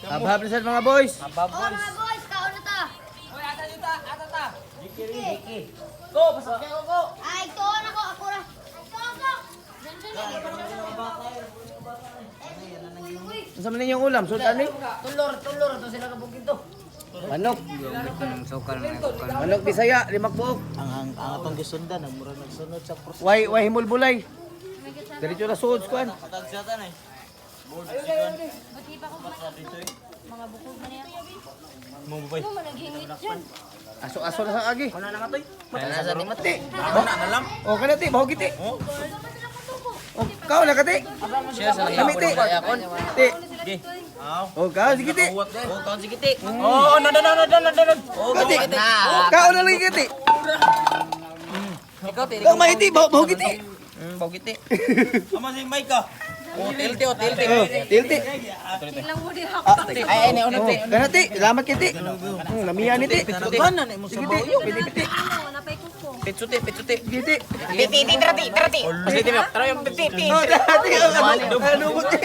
Habhab na sa mga boys. Oh, mga boys, kaon na ta. Go, pasok kayo ko. Ay, tuon ako, ako ra. Ay, tuon ako. Unsa man ninyong ulam? Sultan ni? Tulor, tulor to sila kabukid to. Manok. Manok Bisaya, limak buok. Ang atong gisundan ang mura nagsunod sa proseso. Way way himulbulay. Diretso na suod kuan. Buti pa ko mga bukog man yan. Mo Ano man naghingit dyan? Aso-aso na sa agi. Kuna na katoy. Kana sa ni Ti. Oh, kana ti, bahog ti. Oh, kao na ka ti. Siya sa Kami ti. Ti. Oh, kao sige ti. Oh, kaon sige ti. Oh, no no no no no no. Oh, Kao ti. na. Kao na lagi ti. Ikaw ti. Kao may ti, bahog bahog ti. Bahog ti. Amo si Mike. Oh, tilti, oh, tilti. Oh, tilti. Ay, ay, ni uno ti. Oh, kana ti, salamat kay ti. Namiya ni ti. Tanan na mo sa Sige ti, pili ti. Pitsu ti, pitsu ti. Sige ti. Ti, ti, ti, tara ti, tara ti. Pasli ti, tara yung ti, ti. Oh, dati ano ano mo ti?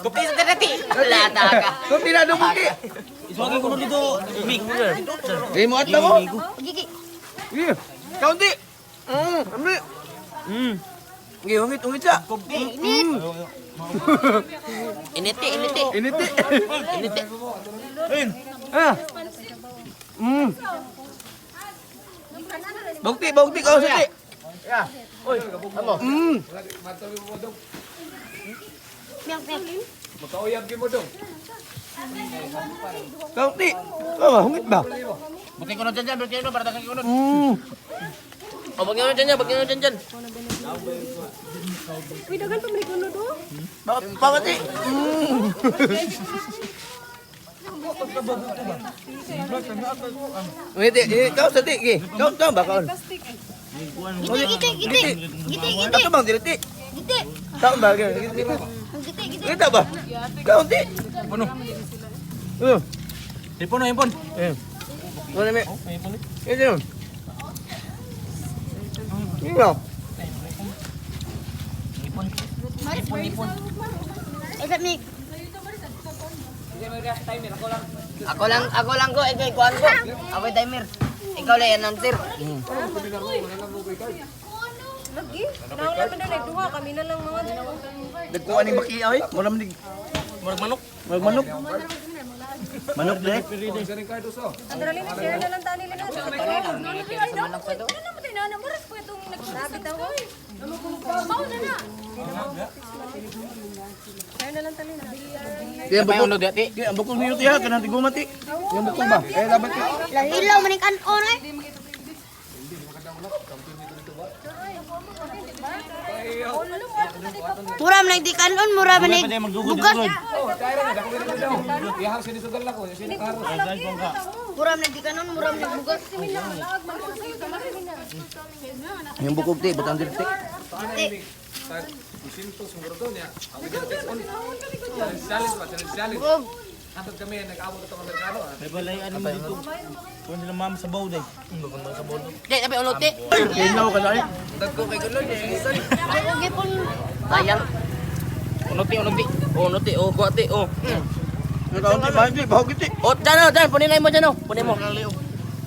Kupi sa tara ti. Lata ka. Kung tinado mo ti. Iswagi ko dito. Mik. Di mo at mo. Gigi. Sige. Kaunti. Ami. Sige, ungit, ungit siya. Init. Initi, initi. Initi. Initi. Ah. Bugti, bugti ka sa ti. Ya. Oy, amo. Miyang, miyang. Kaunti. Oh, hungit ba? Buti ko na dyan dyan, buti ko na para dagan ko na. Oh, bagyan mo dyan dyan, bagyan mo dyan dyan. Uy, dagan pa man do. Pamati. Wait, eh, kau sa ti, gi. Kau kau ba kaon? Plastic eh. Giti, giti, giti. Giti, giti. Ato bang dili ti? Giti. Taon ba? Giti. Giti, giti. Kita ba? Kaunti. Puno. Eh. Ipon na ipon. Eh. Wala me. Ito yun. Ito. Isa, Mik. Ako lang ko, ikaw kuan ko. Ako timer. Ikaw lang announcer. Lagi. Naula pa doon nagduha kami na lang mga Nagkuha ni Baki ay. Mura man Murag manok. Murag manok. Manok de. Andrali na share na lang ta nila na. Ano mo tayo na mo po itong nagsabi daw. Mao na na. Share na lang ta nila. Kaya bukol Kaya ang bukol niyo tiya kanang tigumati. Yung bukol ba? Eh labat ti. Lahilaw man ang kanon eh. Mura man di kanon, mura man bugas. Mura man di kanon, mura man bugas. Yung bukol ti butang dili ti. Giti. Bukog. May balay ano mo dito. Kuan nila ma'am sa baw day. Di, tapi ulo ti. Kinaw ka dai. Bukog gipon. Sayang. Uno ti, uno ti. Oh, uno ti, oh, kuha ti, oh. Kaunti ba ti bahog ti. Oh, dyan, oh, dyan, punin mo dyan, oh. Punin mo.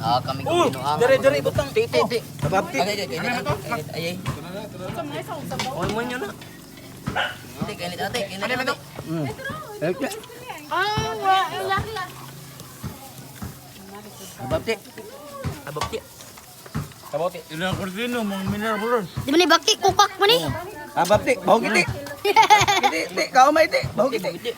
Ah, kami ko binuang. Dere dere ibutang. Ti, ti, ti. Habab ti. Ay, ay, ay, ay, ay, ay. Oy, mo nyo na. Ti, kainit ate, kainit ate. Eh, ti. Ah, wala. Habab ti. Abab ti. Sabote. Ilang kordino mong mineral buron. Di man ni baki kukak man ni. Habab ti bahog ti. Ti ti kao may ti bahog ti. Ti.